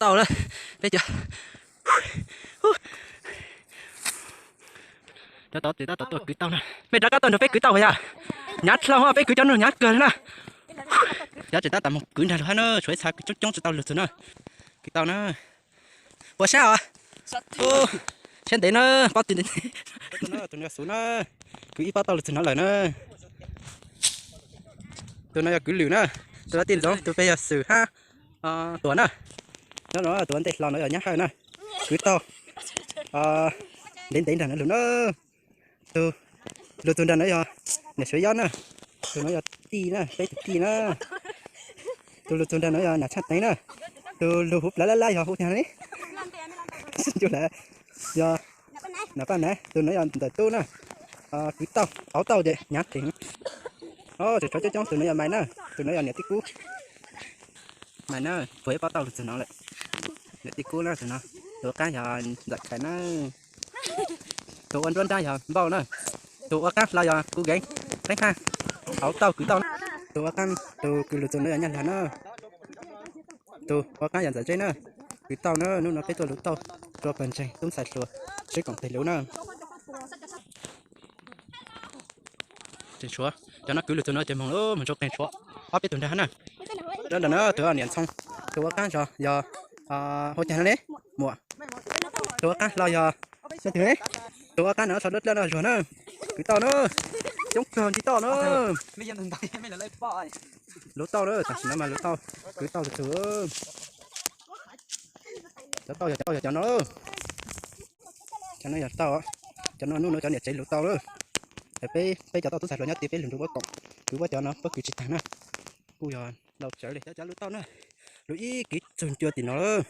tau lawm. Peb cov, cov tod ces tab tom tuaj kwv tauj na. Mej rov qab tuaj nrog peb kwv tauj puas yog? Hnyav dlhau, peb kwv cov no hnyav kawg li na. Cov tseem tab tom mus kwv nrag lug hab na, tshuav ib txha coob coob tsis tau lug txug na. Kwv tauj na. Puas sab os? Sab ntev na, pob tw ntev. Tus no yog Xuv na, kwv ib pob tauj lug txug no lawm na. Tus no yog kwv Lwm na, tus no Tij Ntxoov, tus pem yog Xwm hab Tuam na. Nyob no tus ua ntej hlo no yog Nyab Hawj na, kwv tauj ntev ntev nrag no lug na. Tus lug txug nrag no yog niam Suav Yob na, tus no yog tij na, peb tus tij na. Tus lug txug nrag no yog Nam Tshaj Teev na, tus lug huv plawv lab lab yog hu tiag li. Yog Nam Paj Nav, tus no yog Ntxawm Tub na. Kwv tauj, tauv tauj ces hnyav dheev. Tseem tshuav coob coob, tus no yog Maiv na, tus no yog niam tij Kub. Maiv na, puag ib pob tauj lug txug no lawm. Niam tij Kub na, tus no, tus ua qaab yog Ntxawm Khais na. Tus ua nruab nrab yog Npauj na. Tus ua qaab hlo yog kuv Keev, Teeb Haj. Tauv tauj kwv tauj na. Tus ua qaab, tus kws lug txug no yog Nyaj Lag na. Tus ua qaab yog Ntxawm Zeb na. Kwv tauj na, hnub no peb tuaj lug tauj rua pawg ntseeg Tub Ntxhais Hluas seb koom tes lug na. Tseem tshuav cov no kwv lug txug no ces moog lawm, moog ntsoog qeeg tshuav ob peb tug nrag hab na. Nrab nrag no tus niam Ntxhoo, tus ua qaab zog yog, hu caag no ne, muam. Tus ua qaab hlo yog, tus ua qaab no sau dlawb dlawb no Zuag na. Kwv tauj na, coob kawg nti toj na. Lug tauj na, tam sim no mas lug tauj, kwv tauj lug txug. Cov tauj yog, cov tauj yog cov no. Cov no yog tauj, cov no hnub no cov niam tsev lug tauj lawm. Peb, peb cov tauj Tub Ntxhais Hluas nyob tid peb lug nrug puab koom, kwv puab cov no puab kwv tsis taag na. Kuj yog ntau tsawv li cov, cov lug tauj na, lug ib kwv txug cua tim no lawm.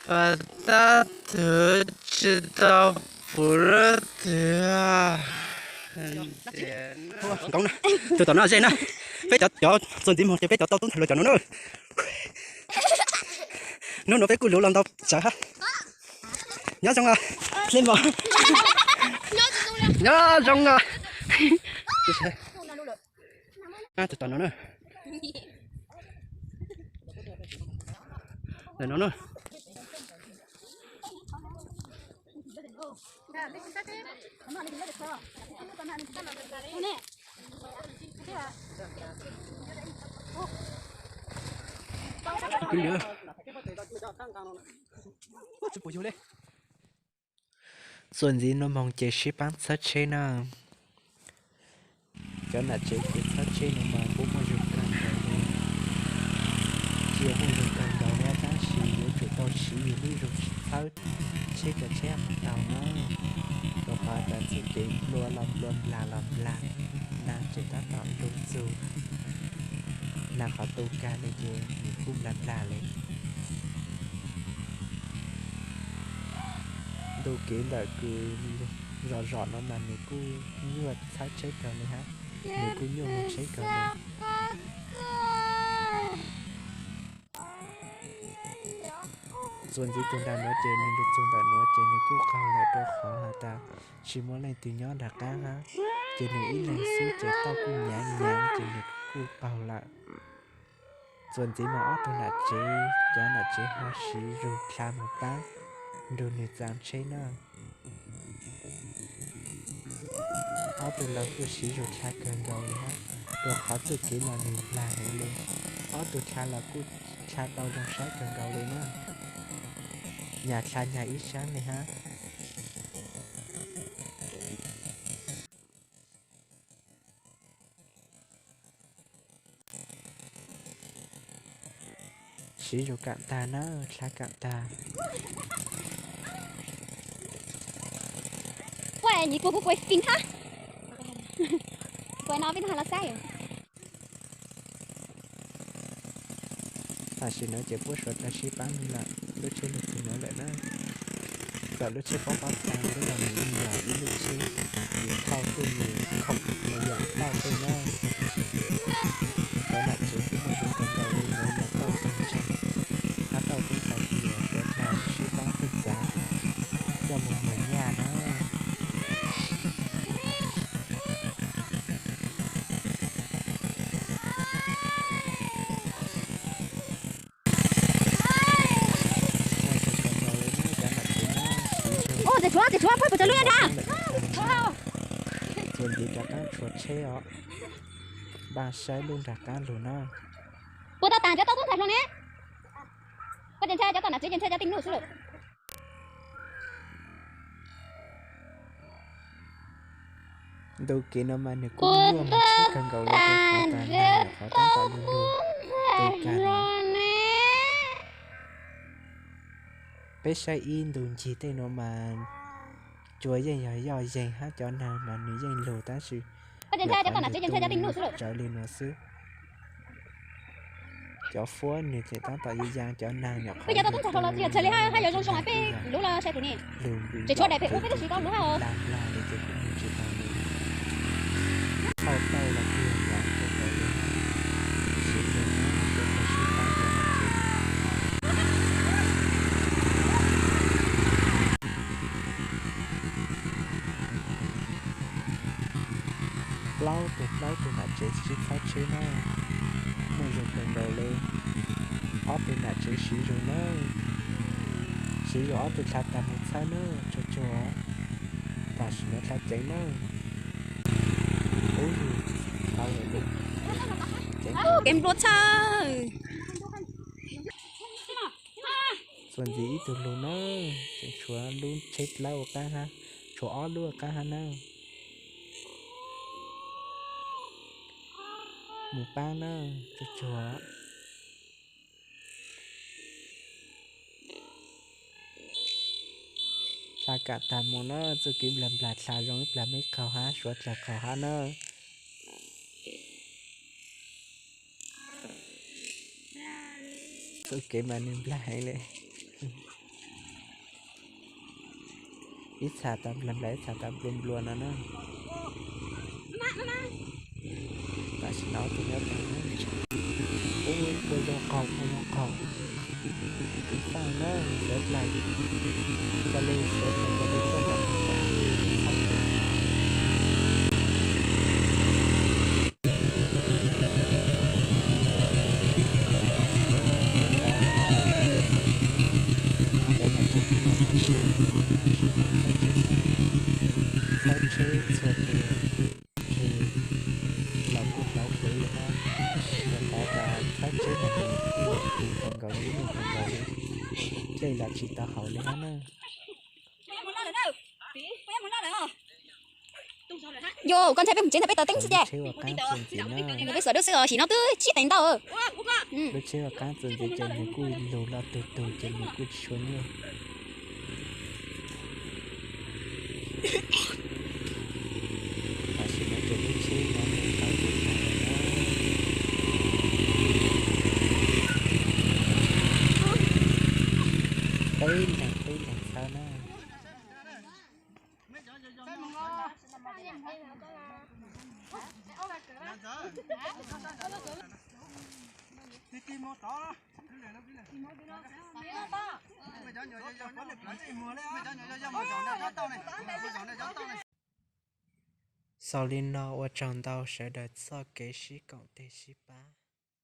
Tab tom tsis tau puv lub twg. Tus tom no Zej na, peb cov, cov txuas ntxiv moog ces peb cov tauj Tub Ntxhais Hluas cov no na. Hnub no peb kuj lug los ntau tsawv hab. Nyob zoo os, Xeeb Mos. Nyob zoo os. Tus tom no na. Ntawm no na. Txuas ntxiv no moog ces sib paab txhawb tsheb na. Cov nam tsev ces txhawb tsheb no mas kuj muaj zug kawg nkaus li. Tsis yog muaj zug kawg nkaus li tab sis yuav tsum tau siv yus lub zug txhawb tsheb kom tsheb mus tau na. Rau qhov tas txuj kev nplua los nplua nplag los nplag, nag tseem tab tom lug txug, nag qhov tu kag li ces nws kuj nplag nplag li. Ntu kev ntawm kws zom zom no mas nws kuj nyuaj txhawb tsheb kawg li hab, nws kuj nyuaj moog tsheb kawg li. Txuas ntxiv tug nrag nuav ces nws lug txug ntawm nuav ces nws kuj qaug lawm rau qhov has tas tsis muaj leej twg nyob nram qab hab, ces nws ib leeg xwb ces tauj kuj nyaav nyaav ces nws kuj qaug lawm. Txuas ntxiv mas ob tug nam tsev, cov nam tsev ho siv zug dlha mus paab nrug nws txaav tsheb na. Ob tug lawv kuj siv zug dlha kawg nkaus li hab, rau qhov txuj kev los nws nplag heev li. Ob tug dlha los kuj dlha tau zoo saib kawg nkaus li na. Nyag dlha nyag ib sab li hab. Siv zug kaam tag na, dlha kaam tag. Tam sim no ces puab suav dlawg sib paab lug lawm, lub tsheb lug txug nuav lawm na. Txawm lub tsheb pob pob tag lub los nws yog ib lub tsheb, nws thauj tuaj nws khoom nws yam thauj tuaj na. Cov nam tsev kuj muaj zug kawg nkaus li, lawv yog tauj tug ntseeg hab tauj tub ntxhais hluas suav dlawg sib paab txhawb txav coj mus muag nyaj na. Txiv tshuav puas tsav lub nyob nrad. Txuas ntxiv rov qab tshuav tsheb os. Npaj saib lub nram qab lug na. Puas tau tas cov toj tub ntxhais hluas ne? Koj ces ntshai cov toj nam tsev ces ntshai cov tij nuj xwb lawm. Ntu kev no mas nws kuj nyuaj mas tsheb kawg nkaus li, qhov tas nag nyuam qhuav tab tom lug lug tus kag no. Peb saib ib ntu ncig tej no mas cua yeej yog yoj yeeg hab cov nag mas nws yeej lug tab sis tsawv li no xwb. Cov fuab nws tseem tab tom ya yaa cov nag nyuam qhuav lug lug nplig tau los twg yog cov tau li siv zog na, suav dlawg sib pab ua no ces plaub tug plaub tug nam tsev sib txhawb tsheb na, muaj zog kawg nkaus li. Ob tug nam tsev siv zog na, siv zog ob tug dlha tag mus txhawb na, tsuag tsuag tam sim no dlha ceev na. Ub, tau lawm, ceev, kev nplua txhawb. Txuas ntxiv ib tug lug na, tseem tshuav lub tsheb plaub ua qaab hab, tshuav ob lub ua qaab hab na. Mus paab na, tsuag tsuag. Dlha kam tag mus na, txuj kev nplag nplag dlha zoo ib plag me qaug hab, suav dlawg qaug hab na. Txuj kev mas nws nplag heev li. Ib txha tau nplag nplag, ib txha tau nplua nplua no na. Tam sim no tus nyob tau na, ua zoo qaug, ua zoo qaug. Tus faj na, suav dlawg, ca le suav dlawg ca le txoj dlawg. Txhawb tsheb txhua tus, los kuj hlauv hlwv li hab, rau qhov tas txhawb tsheb no nws kuj hlub kawg nkaus li, hlub kawg nkaus li, dlej los tsis tau haus li hab na. Yog koj ntshai peb mus tsev ntawd peb taws teeb xwb ces. Peb xuas dub xwb os, sim no twb tsib teev ntau. Lub tsheb ua qaab txuas ntxiv ces nws kuj lug loj tug tug ces nws kuj tsis tshua nyuaj. Tam sim no ces lub tsheb no nws tau tus tag lawm na. Peb leeg peb leeg txhawb na. Xaus li no ua tsaug ntau sawv daws txoj kev sib koom tes sib pab.